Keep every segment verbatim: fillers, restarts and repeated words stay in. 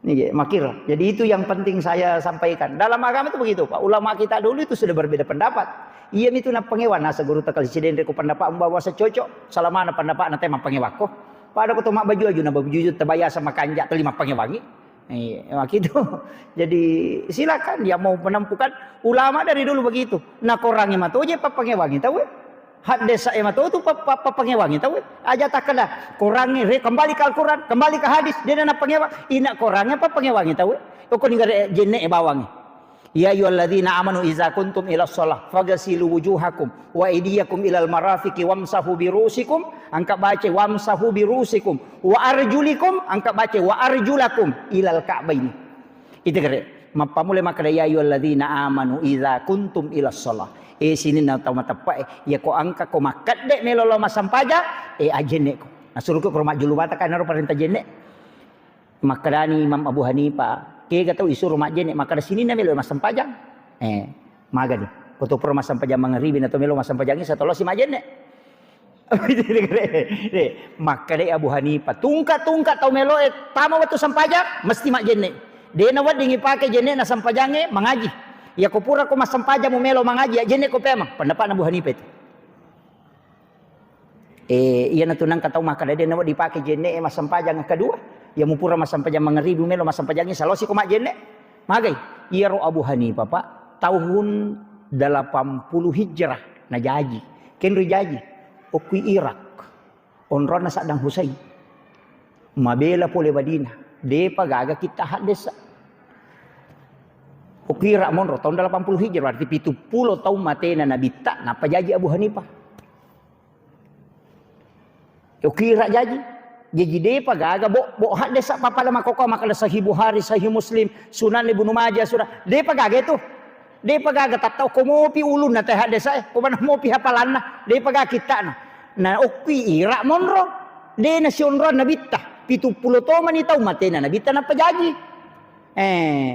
Ini je, makir. Jadi itu yang penting saya sampaikan. Dalam agama itu begitu, Pak. Ulama kita dulu itu sudah berbeda pendapat. Iya itu nappangewa nasa guru takal siden reko pendapat membawa secoco, selama na pendapat na tema pangewako. Pada ko to mak baju aju na baju aju tebaya sama kanja telima pangewangi. Iya, begitu. Jadi silakan dia mau menempuhkan ulama dari dulu begitu. Nah, korangi matoje pappangewangi tahu. Haddesa e matotu pa-, pa-, pappangewangi tau. Aja takkeda, korangnge re-, kembali ke Al-Quran, kembali ke hadis, de na nappangewa, ina korangnge pappangewangi tau. Oko ninggare jenne e bawang. Ya ayyuhalladzina amanu iza kuntum ila shalah fagasilu wujuhakum wa idiyakum ilal marafiqi wamsahu birusikum, angka bace wamsahu birusikum, wa arjulikum, angka bace wa arjulakum ilal ka'baini. Itu kere. Mappamula makkeda, "Ya ayyuhalladzina amanu idza kuntum ila shalah." Eh, sininna tau mateppa e, ya ko angka ko makkedde melo lo massempajang, eh, ajenne ko. Nasuru ko majjulu mata kan ero parenta jenne. Makkedani Imam Abu Hanifah, kega tau isuro majjenne, makkeda sininna melo massempajang. Eh, magani. Ko to pura massempajang mangaribi na to melo massempajang isa tolosi majjenne. Makkedai Abu Hanifah, tungka-tungka tau meloe tama wettu sempajang, mesti majjenne. De na wedding ipake jenne na sempajangnge mangaji. Iya ko pura ko massempajang mu melo mangaji, ya jenne ko pemang. Pendapatna Abu Hanifah itu. Eh, iya natu nangka tau makkeda de na wedding ipake jenne e massempajang kedua. Ya mu pura massempajang mangaribi melo massempajangnge salosi ko majjenne. Magai, iyaro Abu Hanifah, Pak, tahun delapan puluh Hijrah najaji. Kenri jaji, okkui Irak. Onronna Saddam Hussein. Mabela pole Madinah. Depa gaga kitta haddesa. Okkui Irak monro tahun delapan puluh Hijrah, berarti pitu pulo taung matena nabitta, nappa jaji Abu Hanifah. Ukira jaji. Jaji depa gaga bo, bo haddesa pappada makkokkoe makkeda Sahih Bukhari, Sahih Muslim, Sunan Ibnu Majah, Sunan. Depa gaga itu. Depa gaga tattau ko mopi ulunna te haddesa e, ko mana mopi hafalanna, depa gaga kittana. Na okkui ira monro, de na sionroang nabitta. Pitu pulo tomani tau matena nabitta nappa jaji. Eh,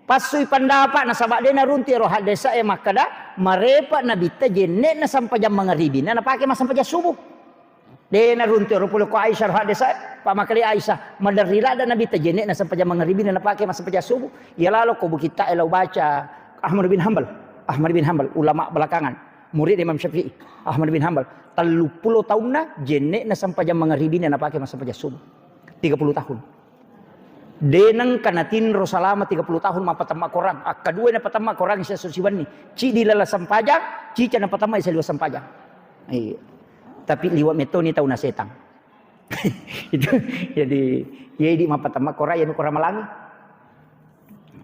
passui pandapa nasaba de naruntu ero haddesa e makkeda marepa nabitta jenne na sampajang mangaribina napake masampajang subuh. De naruntu ero pole ko Aisyah ro haddesa e, pa makkeda Aisyah, maderri ladda nabitta jenne na sampajang mangaribina napake masampajang subuh. Iya lalo ko bukitta e lau baca Ahmad bin Hambal. Ahmad bin Hambal, ulama belakangan, murid Imam Syafi'i. Ahmad bin Hambal, tellu pulo taunna jenne na sampajang mangaribina napake masampajang subuh. Tiga puluh tahun. De nengka natinro salama tiga puluh tahun mappatemma Korang. Akkadua napatemma Korang siesso siwenni. Ciddi lala sempajang, cica napatemma saliwa sempajang. Iya. Tapi liwa metoni tau na setang. Itu jadi, ya idi mappatemma Korang, ya Korang malangi.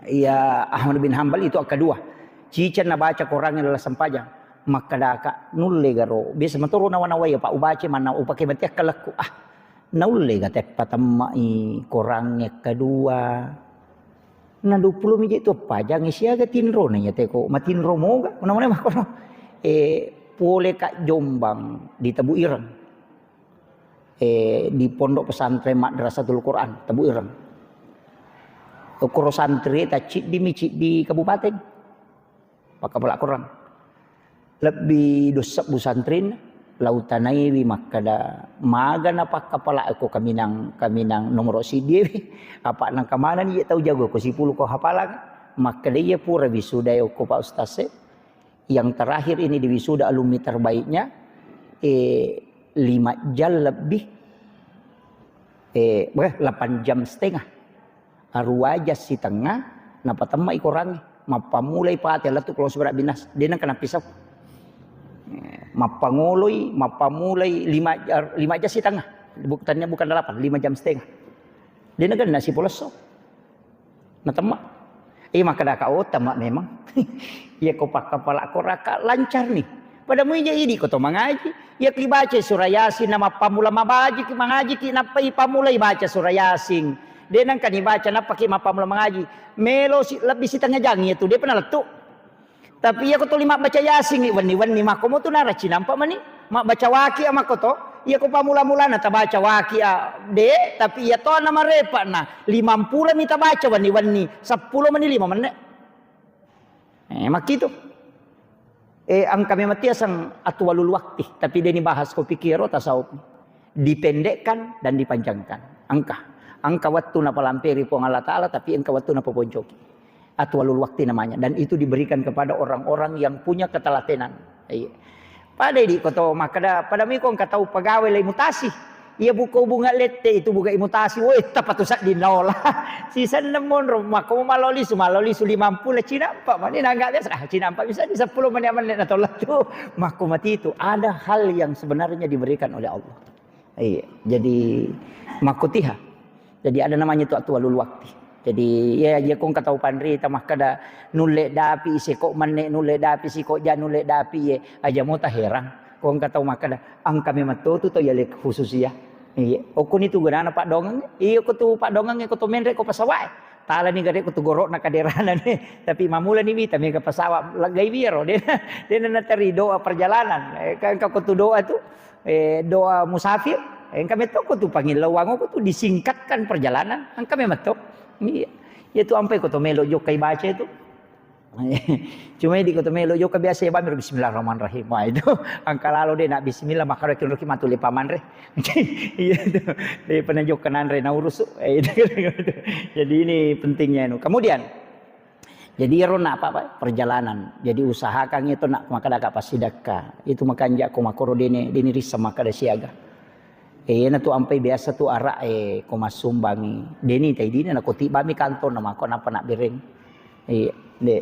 Iya, Ahmad bin Hambal itu akkadua. Cica nabaca Korang lala sempajang. Makkedaka, nulle garo. Biasa matoro nawa-nawai, Pak, ubaca manna upake mati akkalakku. Ah, Naullega teppa temma'i Korangnge kedua. Na dua puluh miji tu pajangngi siaga tinrona iya teko matinro moga. Namanya makono. Eh, pole ka Jombang di Tebu Ireng. Eh, di Pondok Pesantren Madrasatul Quran Tebu Ireng. Koro santri ta ciddi mi ciddi kabupaten. Pakkapala Korang. Lebbi dua sebbu santrin, lau tanaiwi makkeda, magana pakkapala ko kaminang, kaminang nomoro siddi wi. Apa nangka manani je tau jago ko sipulu ko hafalang. Makkeda iya pura wisuda okko Pak Ustaz e. Yang terakhir ini di wisuda alumni terbaiknya, eh, lima jam lebih, eh, beh, delapan jam setengah. Aruwa jam sitengnga, napatemma'i Korangnge. Mappamulai Fatihah lettu Qul a'udzu birabbinas. De nengka nappisau. Mappangoloi, mappamulai lima, lima jam sitengnga. Buk-, tania bukan delapan, lima jam setengah. De nagenna sipolesso. Natemma. Eh, makkedaka, "Oh, temma memang." Iya ko pakkapala Korang ka lancar ni. Pada muija idi ko to mangaji. Iya ki baca surah Yasin na mappamula mabajiki mangajiki nappa ipamulai baca surah Yasin. De nengka ni baca nappa ki mappamula mangaji. Melo si, lebbi sitengnga jang iya tu, de pernah lettu. Tapi iya ko tuli mabbaca Yasin ni wenni-wenni makko mo tu nara cinampa mani. Mabbaca waki a makko to. Iya ko pamula-mulana tabaca waki a de, tapi iya to na marepa na limampulo mi tabaca wenni-wenni, seppulo mani lima menne. Eh, makkitu. Eh, engka memang tiaseng atwalul wakti, tapi de ni bahas ko pikiro tasawuf. Dipendekkan dan dipanjangkan. Engka. Engka wettu napalamperi Puang Allah Ta'ala, tapi engka wettu napaponcoki. Atwalul wakti namanya. Dan itu diberikan kepada orang-orang yang punya ketelatenan. Iya. Pada idi ko to makkeda, pada miko engka tau pegawai le mutasi. Iya buka hubungan lette itu buka imutasi. Woi, tapa tu sedding naola. Sisenna monro, makko malo lisu, malo lisu limampulo cinampa. Mani nangga biasa, ah, cinampa bisa di sepuluh menit, menit atau lettu. Makko mati itu. Ada hal yang sebenarnya diberikan oleh Allah. Iya, jadi makkotiha. Jadi ada namanya tu atwalul wakti. Jadi, iya, iya, ko engka tau panrita makkeda nulle dapi siko menne, nulle dapi siko ja, nulle dapi ye. Aja mota herang. Ko engka tau makkeda, engka memang to tu tau yale khusus ya. Iya, okuni tu gunana paddongeng. Iya, ko tu paddongeng ko to menre ko pesawat. Talani gare ko tu gorokna kaderana ni. Tapi mamula ni wita mega pesawat lagai wiro. Dena, dena nateri doa perjalanan. Eh, kan engka ko tu doa tu, eh, doa musafir, engka metto ko tu pangillauango ko tu disingkatkan perjalanan, engka memang to. Iya. Iya tu ampai ko to melo jokka ibaca itu. Cuma di ko to melo jokka biasa ya bamir bismillahirrahmanirrahim. Wah, itu engka lalo de nak bismillah maka roki roki matu lepa manre. Iya tu. Daripada jokka nanre na urusu. Eh, itu. Jadi ini pentingnya anu. Kemudian Jadi iyaro na apa, apa, perjalanan. Jadi usahakan itu nak makkeda ka passidekka. Itu makanja ko makkoro dene, dene rissa makkeda siaga. Eh, iyana tu ampai biasa tu arak, eh, ko massumbangi. Deni tai dina na ko tibami kantor na mako napa nak bereng. Iya, de.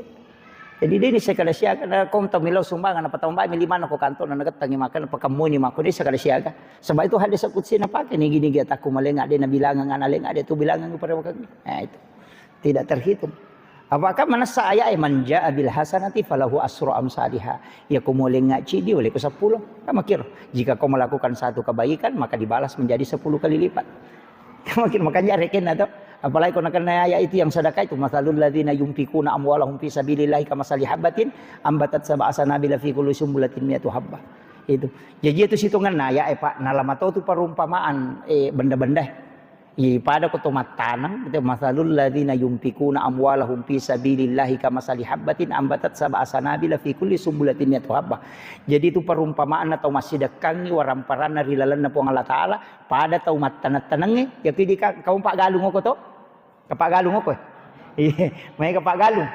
Jadi deni sekada siaga na ko tau melo sumbangan apa tau mbami lima na ko kantor na nagettangi makan apa kemuni mako de sekada siaga. Sebab itu hadis kutsi na pakai ni gini dia takku malenga de na bilangan ana lenga de tu bilangan kepada wakil. Nah, itu. Tidak terhitung. Apakah manessa ayat, "Man jaa bil hasanati falahu asru amsaliha." Ya, ko mualengnga cidi, oleh ko sepuluh. Kan makiro. Jika kau melakukan satu kebaikan, maka dibalas menjadi sepuluh kali lipat. Kan makiro, makanya rekenna to. Apalagi ko nakenna ayat itu yang sedekah itu, "Matsalul ladzina yunfikuna amwalahum fi sabilillahi kamasali habbatin ambatat sab'a sanabila fi kulli sumbulatin mi'atu habbah." Itu. Jadi itu situngenna ayat, eh, Pak, nalama to tu perumpamaan, eh, benda-benda. Ipada ko to mattaneng, itu, "Matsalul ladzina yunfikuna amwalahum fi sabilillahi kamasali habbatin ambatat sab'a sanabila fi kulli sumbulatin mi'atu habbah." Jadi itu perumpamaan tau massidekkangi waramparanna ri lalenna Puang Allah Ta'ala, pada tau mattaneng-tanengnge, ya pidi ka-, kau paggalung ko to? Kapaggalung ko? Iya, mai kapaggalung.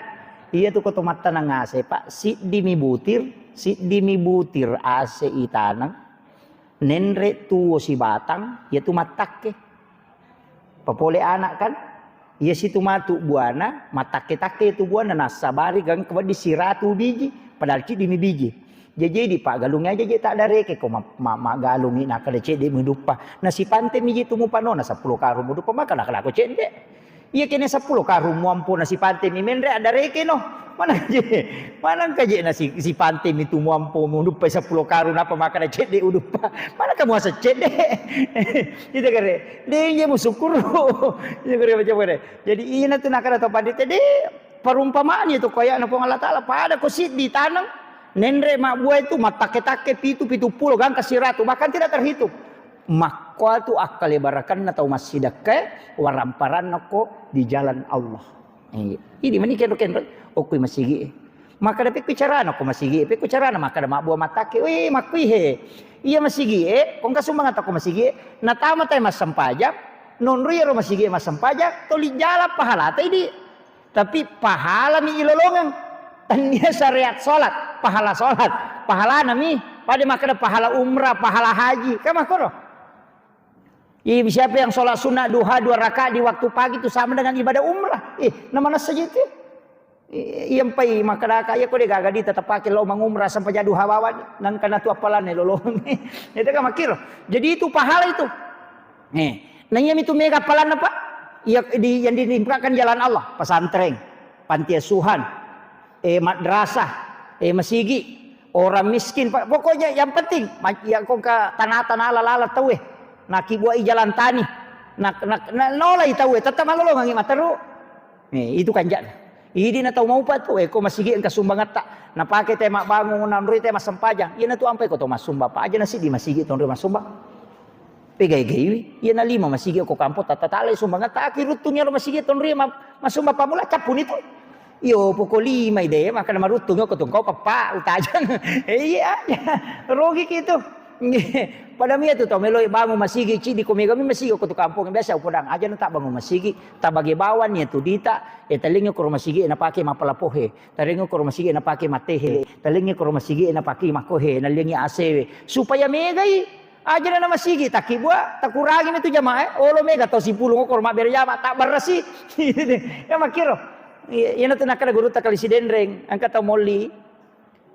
Iya tu ko to mattaneng ase, Pak, siddi mi butir, siddi mi butir ase itaneng, nenre tuo sibatang, ya tu mattakke. Papole anak kan, iya situ matu buana, mattakke-takke tu buana, nassabari gangka wedding siratu biji, padahal ciddi mi biji. Jaji di paggalungi aja je tak dareke ko ma-, ma-, maggalungi nakada cedde muduppa. Nasipante mi je tu mupanona sepuluh karung muduppa maka nakada ko cedde. Iya kene sepuluh karung muampo nasipante mi menre addareke no. Mana je, mana kaje nasi, sipante mi tu muampo muduppa sepuluh karung apa maka cedde uduppa. Mana kamu asa cedde. Itu kare. De iya musyukuru. Itu kare macam kare. Jadi ina tu nakada to pandita de perumpamaan itu ko ayana Puang Allah Ta'ala pada ko siddi taneng nenre mabbua itu mattakke-takke pitu, pitu pulo gangka siratu bahkan tidak terhitung. Makko tu akkale barakanna tau massidekkae waramparanna ko di jalan Allah. Iya. Ini meni kenro-kenro okko masigi. Maka da pekku carana ko masigi, pekku carana maka da mabbua mattakke. Weh, makkui he. Iya masigi e, kongka sumbang atau ko masigi e, natama tai massempajang, nonroi ro masigi e massempajang, toli jala pahalata idi. Tapi pahalami ilolongeng. Tania syariat salat, pahala salat, pahalana mi. Pada makkada pahala umrah, pahala haji. Kan makkoro. Iya, siapa yang sholat sunnah duha dua rakaat di waktu pagi itu sama dengan ibadah umrah. Eh, nama nasa itu? Eh, iya, empai makkada ka, iya, ko de gaga di tetap pakai lo mengumrah sampai jadi duha bawa. Nang kana tu apalan lolong. Itu kan makir. Jadi itu pahala itu. Nih, nah iya itu mega apalan apa? Iya, di, yang diinfakkan jalan Allah, pesantren, panti asuhan, eh, madrasah, eh, masigi, orang miskin, Pak. Pokoknya yang penting, ma-, ya, kok ke tanah-tanah lala-lala tau, eh. Nah, kibuai jalan tani. Nah, nah, nah, nolai tau, eh. Tetap malolongangi materu. Nih, itu kan jak. Idi na tau maupa tu, eh, ko masigi engka sumbangetta. Nah, pakai tema bangun, nanrui tema sempajang. Iya na tu ampai ko to masumba, Pak. Aja nasi di masigi, tonrui masumba. Pegai-gaiwi, iya na lima masigi ko kampo, tata talai sumbangetta, aki ruttungi ro masigi tonrui ma-, masumba pamula, cappuni tu. Iyo, poko lima ide, maka na maruttungi ko tungkau peppa, utajang. Eh, iya, iya. Rogi ki tu. Pada mia tu tau meloi bangun masigi, cidi ko mega mi masigi ko tu kampung biasa upodang aja na tak bangun masigi, tabage bawang ya tu dita, e talingi ko masigi na pake mapalapohe, talingi ko masigi na pake matehe, talingi ko masigi na pake makohe, nalingi asewe. Supaya megai aja na masigi, taki bua, takurangi mi tu jamaah, eh. Olo mega tau sipulung ko mabbere jama, tak barasi. Ya makiro. Iya, iya na tu nakada guru tak kali sidenreng, angka tau molli.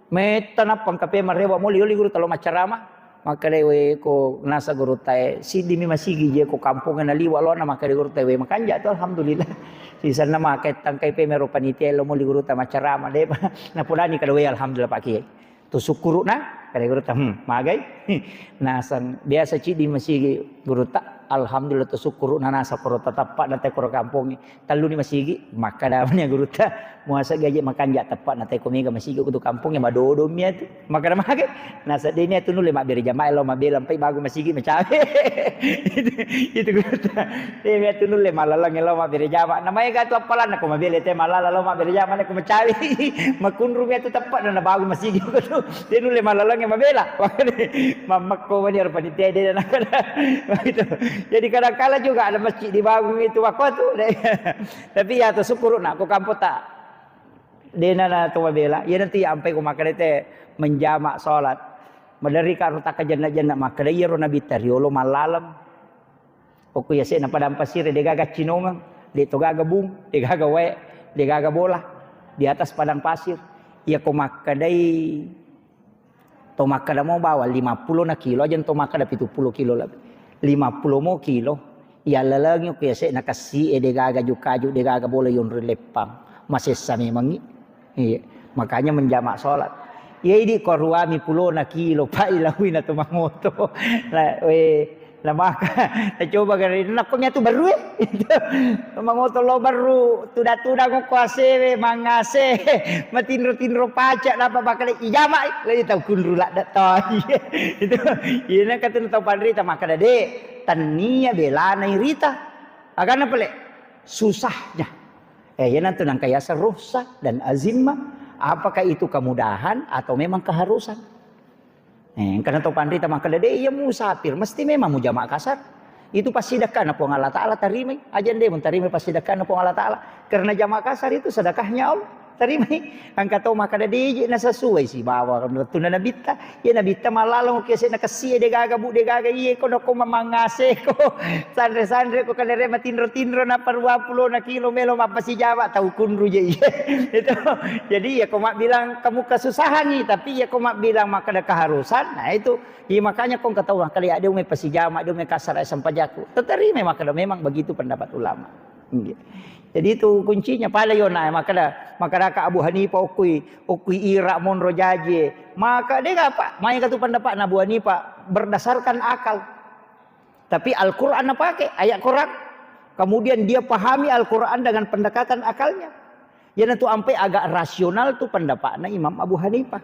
Metta nappa engka pe marewa moli, oli guru talo maccarama. Makkeda we ko nasa guru tae, siddi mi masigi je ko kampongnge naliwa lona, makkeda guru tae we makanja tu alhamdulillah. Sisanna make tangkai pe mero panitia lo moli guru ta maccarama de. Napodani kada we alhamdulillah Pak Kiai. Tu sukkuruna kada guru ta, hmm, magai. Nasang biasa ciddi masigi guru ta, alhamdulillah tu sukkuruna nasa koro tatappa na te koro kampongnge. Telluni masigi, makkada mani gurutta, muaseng gaje makanja teppa na teko mega masigi kutu kampongnge madodo mia tu. Makkada mage, naseddeni atu nulle mabbere jamaah lo mabbela, empai bagu masigi macawe. Itu, itu gurutta. Eh, mia tu nulle malalang lo mabbere jamaah. Namaega tu appalanna ko mabbela te malala lo mabbere jamaah ko macawe. Makunru mia tu teppa na bagu masigi kutu. Te nulle malalang mabbela. Mammakko mani ero panitia de na kada. Gitu. Jadi kadang kala juga ada masjid dibangun itu waktu tu. Tapi ya tu syukur nak ko kampota. Dena na to mabela. Ya nanti ya ampai ko makkeda te menjama salat. Maderri ka ro takka jenna-jenna makkeda iya ro nabitta riolo mallaleng. Okko yase na padang pasir de gaga cinongeng, de to gaga bung, de gaga wae, de gaga bola di atas padang pasir. Iya ko makkedai To makkeda mo bawang lima pulo na kilo, aja to makkeda pitu pulo kilo lebbi. Lima pulo mo kilo, iyallalengi ko yase na kessi e de gaga jukaju, de gaga bola yonroi leppang. Masessa memangi. Iya. Makanya menjama salat. Iya idi ko ruami pulo na kilo, pai lawi na to mangoto. Nah, we, Namaka, nacoba gare, nakko miatu berru e. Mangoto lo berru, tuda-tuda ngoko asewe, mangase, matinro-tinro paca, napa bakale ijama, lagi tau kunru ladda to. Itu, ina katun tau panrita makkeda de, tania belana irita. Agana pale, susahnya. Eh, ya nanti nangka yasa rukhsah dan azimah. Apakah itu kemudahan atau memang keharusan? Eh, engkana to panrita makkeda, "De, iya musafir, mesti memang mujama kasar." Itu passidekana Puang Allah Ta'ala, tarimai. Aja de mentarimai passidekana Puang Allah Ta'ala. Karena jama kasar itu sedekahnya Allah. Tarimai. Engka to makkeda, "De, je na sesuai sibawa tuna nabitta." Ya nabitta malalong oke se na kessi de gaga bu de gaga iye ko nako mamangase ko. Sanre-sanre ko kadere matinro-tinro na parua pulo na kilo melo mappasijama tau kunru je iye. Itu. Jadi ya ko mabbilang kamu kesusahan nih, tapi ya ko mabbilang makkeda keharusan, nah itu. Iya makanya ko engka tau makkeda ya de ume pasijama, de ume kasar sempajakku. Teterima makkeda memang begitu pendapat ulama. Iya. Jadi itu kuncinya pada yona makkeda, makkeda ka Abu Hanifah okui, okui ira monro jaji. Maka de apa? Mai katu pendapat Abu Hanifah berdasarkan akal. Tapi Al-Quran napake, ayat Quran. Kemudian dia pahami Al-Quran dengan pendekatan akalnya. Iyanatu ampai agak rasional tu pendapatna Imam Abu Hanifah.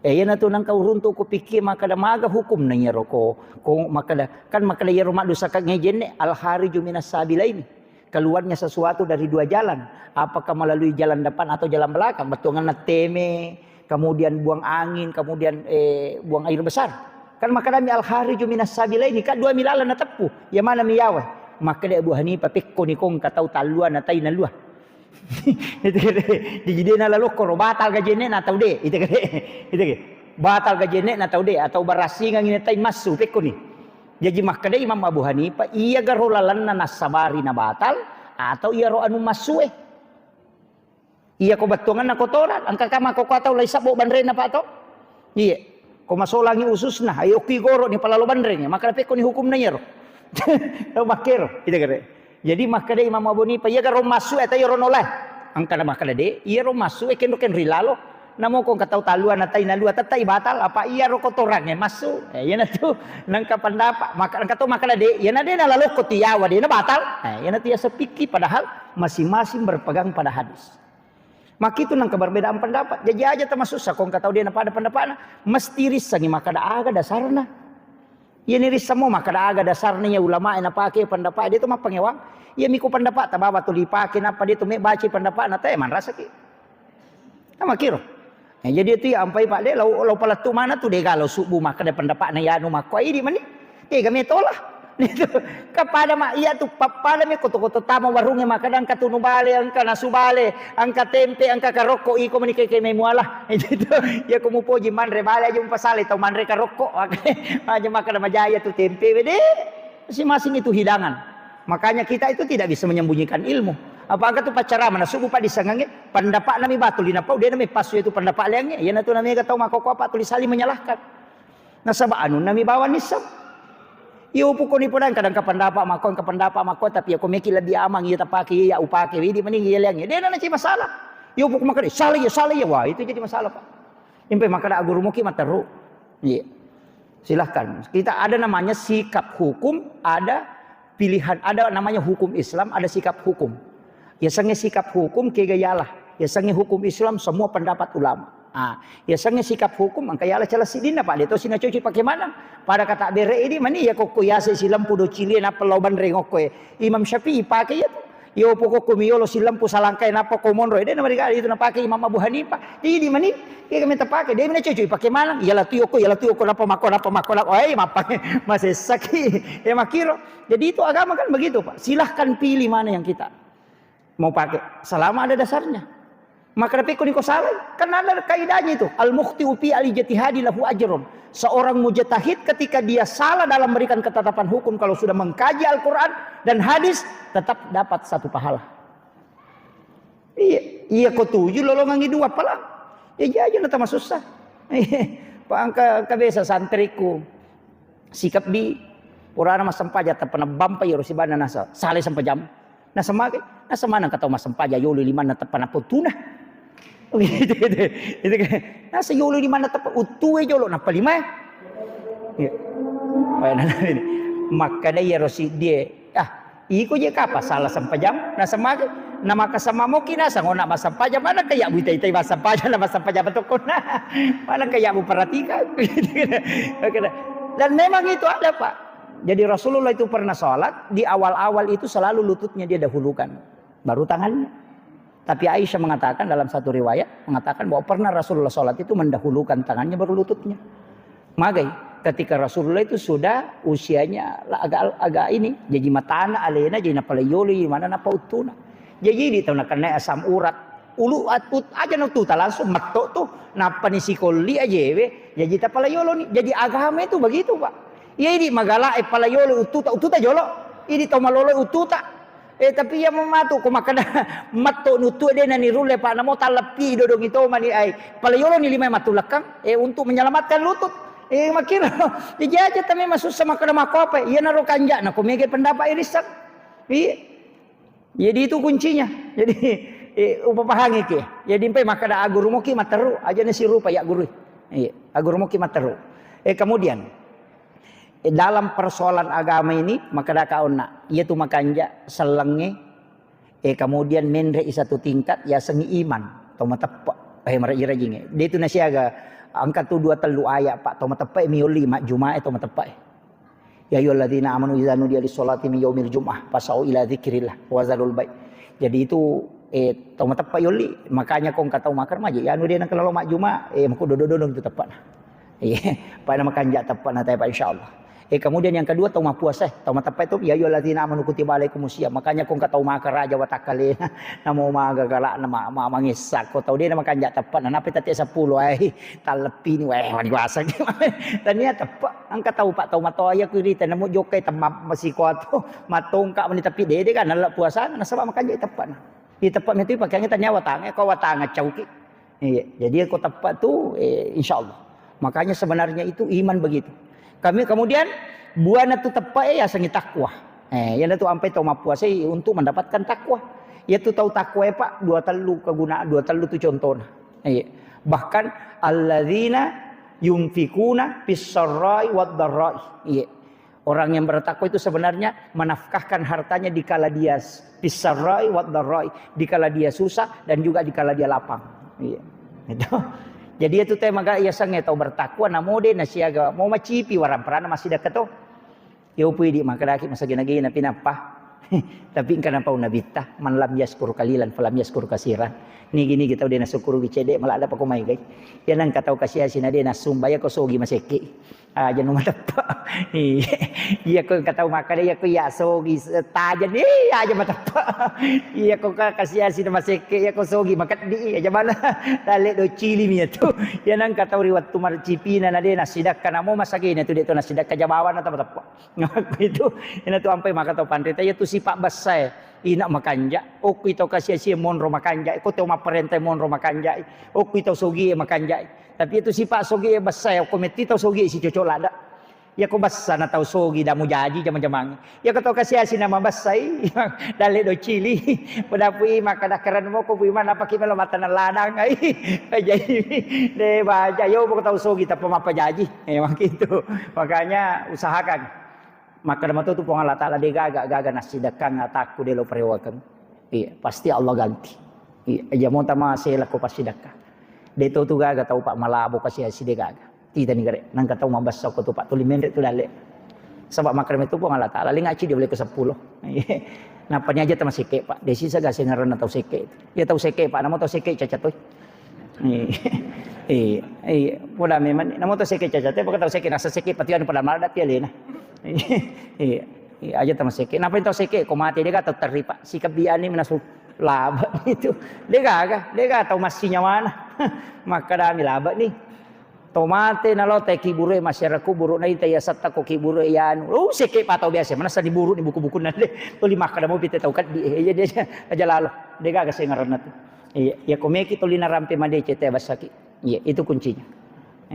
Eh, iyanatu nangka uruntu ku pikir makkeda maga hukum na iyaro ko, ko makkeda, kan makkeda iyaro maddusa ka ngejenne al-khariju minas sabilaini. Keluarnya sesuatu dari dua jalan. Apakah melalui jalan depan atau jalan belakang? Bettuanganna teme, kemudian buang angin, kemudian, eh, buang air besar. Kan makkedami al-khariju minas sabilaini, kan dua mi lalang nateppu. Iya mana mi yawa? Makkeda Abu Hanifah, pekkoni kongka tau tallua na tai nalua. Itu kede. Jadi de nalalokko ro batal gajenne na tau de. Itu kede. Itu kede. Batal gajenne na tau de atau barasingangi na tai massu pekkoni. Jaji makkeda Imam Abu Hanifah, iya garo lalenna nassabari na batal atau iyaro anu massue. Iya ko bettuanganna kotoran, engka ka mako ko tau lai sabbo banrena pa to. Iya. Ko masolangi ususna, ayo ki goro ni palalo banreng, maka pekko ni hukumna iyaro. Tau makkero, ita kere. Jadi makkeda Imam Abu Hanifah, iya garo massu e, ta iyaro nolai. Engka na makkeda de, iyaro massu e kenro kenri lalo. Namo ko engka tau talua na tai nalua, tettai batal, apa iyaro kotorangnge massu. Eh, iyana tu nangka pendapat, maka engka to makkeda de, iyana de nalalokko tiawa de na batal. Eh, iyana tu ya sepiki padahal masing-masing berpegang pada hadis. Makitu nangka perbedaan pendapat. Jaji aja tamasussa ko engka tau de na pada pendapatna, mesti rissangi makkeda aga dasarna. Iya ni rissamo makkeda aga dasarna iya ulama e napake pendapat de tu mappangewang. Iya miko pendapat ta baba tu lipake nappa de tu me baca pendapatna te manrasaki. Tamakiro. Eh, jadi itu ya ampai Pak de, lau, lau palettu mana tu de galau subuh makkeda pendapatna yanu makko idi mani. Tega metola. Itu kepada mak iya tu pappada me koto-koto tama warunge makkeda engka tunu bale, engka nasu bale, engka tempe, engka karokko iko mani keke me muala. Itu ya ko mupoji manre bale aja mupasale tau manre karokko. Aja makkeda majaya tu tempe wede. Masing-masing itu hidangan. Makanya kita itu tidak bisa menyembunyikan ilmu. Apa angka tu paccarama na subuh Pak disangange pendapat nami batul dinapau de nami pasu itu pendapat leange. Yana tu nami tau makoko apa tulis saling menyalahkan. Nasaba anu nami bawa nisab. Iyo pukoni podang kadang ka pendapat mako, ka pendapat mako, tapi ako meki lebih amang iya tapake iya upake widi mending iya leange. De na ci masalah. Iyo pukoni makkeda salah iya, salah iya. Wah, itu jadi masalah, Pak. Impe makkeda aguru muki materu. Iya. Silahkan. Kita ada namanya sikap hukum, ada pilihan, ada namanya hukum Islam, ada sikap hukum. Yasengnge sikap hukum kega yalah. Yasengnge hukum Islam semua pendapat ulama. Ah, yasengnge sikap hukum engka yala cala sidinna Pak, de to sina coci pake maneng. Pada kata bere ini mani ya kokko yase silempu do cilie nappa lao banreng okko e. Imam Syafi'i pake ya tu. Iyo pokokku miyolo silempu salangkai nappa ko monro. De namariga itu napake Imam Abu Hanifah. Jadi mani, iya kami tapake. De mina cucu pake maneng. Iya latu yoko, iya latu yoko nappa mako, nappa mako, nappa. Eh, mappa. Masessaki. Eh, makiro. Jadi itu agama kan begitu, Pak. Silahkan pilih mana yang kita mau pakai. Selama ada dasarnya. Maka tapi ko niko salah, kan ada kaidahnya itu. Al-mukhti'u fi al-ijtihadi lahu ajrun. Seorang mujtahid ketika dia salah dalam memberikan ketetapan hukum kalau sudah mengkaji Al-Quran dan hadis tetap dapat satu pahala. Iya, iya ko tuju lolongangi dua pala. Ya jaja na tama susah. Pak angka kabesa santriku. Sikap bi purana massempajang tappa nabbampa iyaro sibanna nasa. Sale sempajang. Nasa mage, nasa maneng katau massempajang yolo limanna tappa napottuna. Gitu, gitu. Itu kan. Nasa yolo limanna tappa uttue jolo nappa limae. Iya. Wah, nana ini. Makkada iyaro siddie, ah, iko je kapa salah sempajang, nasa mage, na maka sama moki nasa ngona massempajang, mana kayak bu itai-itai massempajang, na massempajang betokona. Mana kayak bu perhatikan. Oke dah. Dan memang itu ada, Pak. Jadi Rasulullah itu pernah sholat, di awal-awal itu selalu lututnya dia dahulukan, baru tangannya. Tapi Aisyah mengatakan dalam satu riwayat, mengatakan bahwa pernah Rasulullah sholat itu mendahulukan tangannya baru lututnya. Magai, ketika Rasulullah itu sudah usianya la-, agak agak ini, jadi matana alena, jadi napalaioli mana napauttuna. Jadi di tahu nakenna asam urat, ulu atut aja no tuta langsung metto tuh, nappa ni sikolli ajewe, jadi tapalaioloni. Jadi agama itu begitu, Pak. Iya idi magala e palaiolo uttuta, uttuta jolo. Idi tau malolo uttuta. Eh, tapi iya mamatu ko makkeda metto nuttu de nanirulle, Pak, namo talleppi dodongi to mani ai. Palaioloni lima matu lekkang, eh, untuk menyelamatkan lutut. Eh, makkiro. Jadi aja tame masussa makkeda makko apa. Iya naro kanjana ko mega pendapat irisseng. Iya. Jadi itu kuncinya. Jadi, eh, upapahangi ki. Jadi empai makkeda aguru moki materu, aja nasirupa ya guru. Iya, aguru moki materu. Eh, kemudian, eh, dalam persoalan agama ini, makkeda kaonna, iya tu makanja sellengnge, eh, kemudian menre i satu tingkat, yasengngi iman, tau mateppe. Eh, maraji-rajingnge. Dia itu nasiaga, angka tu dua tellu ayat, Pak, tau mateppe, mioli, majjumae, tau mateppe. Ya ayyuhalladzina amanu idza nudiya lis-sholati min yaumil jum'ah fas'au ila dzikrillah wa dzarul bai'. Jadi itu, eh, tau mateppe yolli, makanya ko engka tau makkeda maje, ya anu de nengka lalo majjuma, eh, mako dodo-dodo itu teppana. Iya, pada makanja teppana tae, Pak, insyaallah. Eh, kemudian yang kedua tau mappuasa, tau mateppe itu ya ayyuhalladzina amanu kutiba alaikumus siyam. Makanya ko engka tau makkeda raja watakkalena, namo maga galakna ma-, ma-, mangessa ko tau de na makanja teppana, nape tette seppulo ai. Talleppini, weh, mani kuasa. Tania teppe, engka tau, Pak, tau matoa iya ku irita, namo jokkai temma masiko atu, matongka mani tapi dede kan nalla puasa, nasaba makanja teppe na. Di teppe metu pakaiannya tania watanga, ko watanga cauki. Iya, jadi ko teppe tu, eh, insyaallah. Makanya sebenarnya itu iman begitu. Kami kemudian buana tu teppe, eh, yasengngi takwa. Eh, yana tu ampai tau mappuasai untuk mendapatkan takwa. Iya tu tau takwa, eh, Pak, dua tellu kegunaan, dua tellu tu contohna. Iya. Bahkan alladzina yunfikuna fis-sarra'i wad-dharra'i. Iya. Orang yang bertakwa itu sebenarnya menafkahkan hartanya di kala dia s-, fis-sarra'i wad-dharra'i, di kala dia susah dan juga di kala dia lapang. Iya. Itu. Jadi itu tema ga iya sange tau bertakwa namode nasiaga mau macipi waramparana masih dekat tuh. Iya upu idi makkedaki masagena-gena pinappa. Tapi engka napau Nabitta, "Man lam yaskur qalilan falam yaskur kasiran." Nigi-nigi tau de' nasukkurugi cedde', maladda pako mai gai. Iya nengka tau kasiasi na de' nassumba, iya ko sogi masekke. Aja nu mateppa. Iya. Iya ko engka tau makkada, iya ko iya sogi se-, taja ni, iya aja mateppa. Iya ko ka-, kasiasi na masekke, iya ko sogi makeddi, aja bala. Dalle do cili mi tu. Iya nengka tau ri wettu marcipina na de' nassidakka, namo masagena tu de' to nassidakka, jabawana ta mateppa. Itu, ina tu ampai maka tau panrita, iya tu sipa' bessae, ina makanja', okko i tau kasiasi monro makanja', ko tau mapparenta monro makanja', okko i tau sogi makanja'. Tapi itu sipa' sogi bessae, okko metti tau sogi si cocok lada. Iya ko bessa na tau sogi damu jaji jama-jamang. Iya ko tau kasiasi na mabessai, dalle do cili. Podapui maka dakkaran moko pui mana paki melo mata na ladang ai. Jadi de' baja yo poko tau sogi tappa mappajaji. Eh, makitu. Makanya usahakan. Makkeda mato tu Puang Allah Taala, de' gaga, gaga nassidakkang atakku de' lo parewakeng. Iya, pasti Allah ganti. Iya, aja mo tama sela ko passidakka. De' to tu gaga tau pa malabo kasiasi, de' gaga. Titani gare, nengka tau mabessa ko tu pa tuli menre tu dalle. Saba' makkeda mato tu Puang Allah Taala, lenga cidi boleh ke sepuluh. Iya. Nappa ni aja tama sekke pa. De' sisa gase ngaranna tau sekke. Iya tau sekke pa, namo tau sekke caca toi. Iya. Iya. Iya. Poda memang. Namo tau sekke caca te, pokoknya tau sekke, nasa sekke pati anu pada malah dappi alena. Iya. Iya. Aja tama sekke. Napa tau sekke? Ko mate de' gaga tau terripa. Sikap biani menasu laba itu. De' gaga, de' gaga tau massi nyawana. Makkadami laba ni. Tau mate nalo te kiburu, masyarakat kuburu, na ita iya setta ko kiburu iya anu. Oh, sekke pa tau biasa. Mana sa diburu ni buku-buku na de'. Tuli makkada mo pite tau keddi. Iya, dia aja, aja lalo. De' gaga sengaranna tu. Iya, iya ko meki tuli narampe madeceng te bessaki. Iya, itu kuncinya.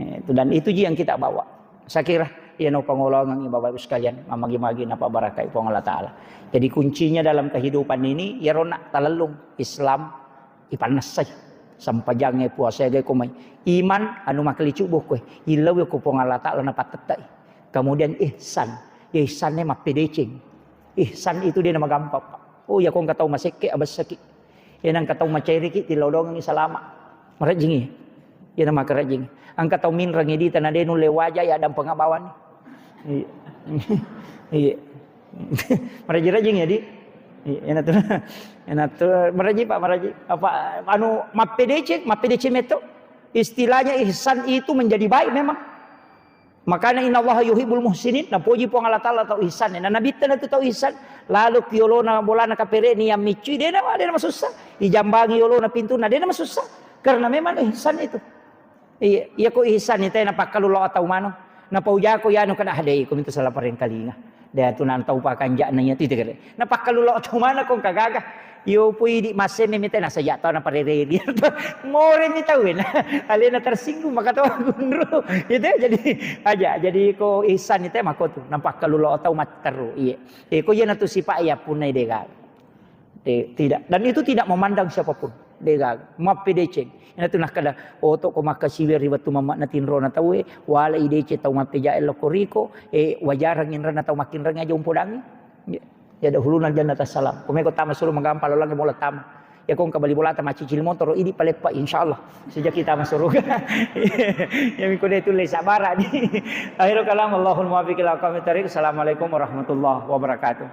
Eh, itu, dan itu ji yang kita bawa. Saya kira, iya no pangolongan Bapak Ibu sekalian, mamagi-magi napa barakai Puang Allah Taala. Jadi kuncinya dalam kehidupan ini, iya rona talellung Islam, ipannessai. Sampajangnge, puasae, gai komai. Iman, anu makkelicubbu koe. Illaui ko Puang Allah Taala napattettai. Kemudian ihsan. Ya ihsannya mappedeceng. Ihsan itu de' namagampang, Pak. Oh, iya ko engka tau masekke, abessaki. Iya nengka tau maceriki, tilodongengi salama. Marejjingi. Iya na makarejjing. Engka tau minreng idi tana de' nulle waja ya dampeng bawani. Iya. Iya. Marejji-rejjing ya, di? Iya, ina tu. Ina tu marejji, Pak, marejji. Apa anu mappedeceng, mappedeceng metto. Istilahnya ihsan itu menjadi baik memang. Makanya innallaha yuhibbul muhsinin, napoji Puang Allah Taala tau ihsan. Na nabitta na tu tau ihsan, lalu ki yolona bolana kapere ni yang micui, de' na, de' na masussa. Ijambangi yolona pintuna, de' na masussa. Karena memang ihsan itu. Iya, iya ko ihsan itu napakkalulo tau mano. Napaujako yanu kada hadai ko minta salah parengkalinga. De' tu nantau pakanja'na iya tu itu kada. Napakkalulo tau mano ko engka gaga. Iyo pui di masse meme te nasaja tau naparereri. More mi tau na. Alena tersinggung maka tau gunru. Itu jadi aja. Jadi ko ihsan itu mako tu. Napakkalulo tau matteru. Iya. Eh, ko iya na tu sipa' iya punna de' gaga. Eh, tidak. Dan itu tidak memandang siapapun. De' gaga. Mappedeceng. Ina tu nakkeda, oto ko makkasiwi ri wettu mamma' na tinrona tauwe, wala ideceng tau mappejae lokko riko, eh, wajarang inranna tau makkinreng aja umpodangi. Ya. Ya, dahuluna jannata salam. Ko meko tama suru magampang lo lagi mola tama. Ya, ko engka bali bolata macicil motoro, idi paleppa, insyaallah. Sejak kita masuk surga. Ya, miko de' tulle sabara di. Akhirul kalam, Allahul muwaffiq ila aqwamit thariq. Assalamualaikum warahmatullahi wabarakatuh.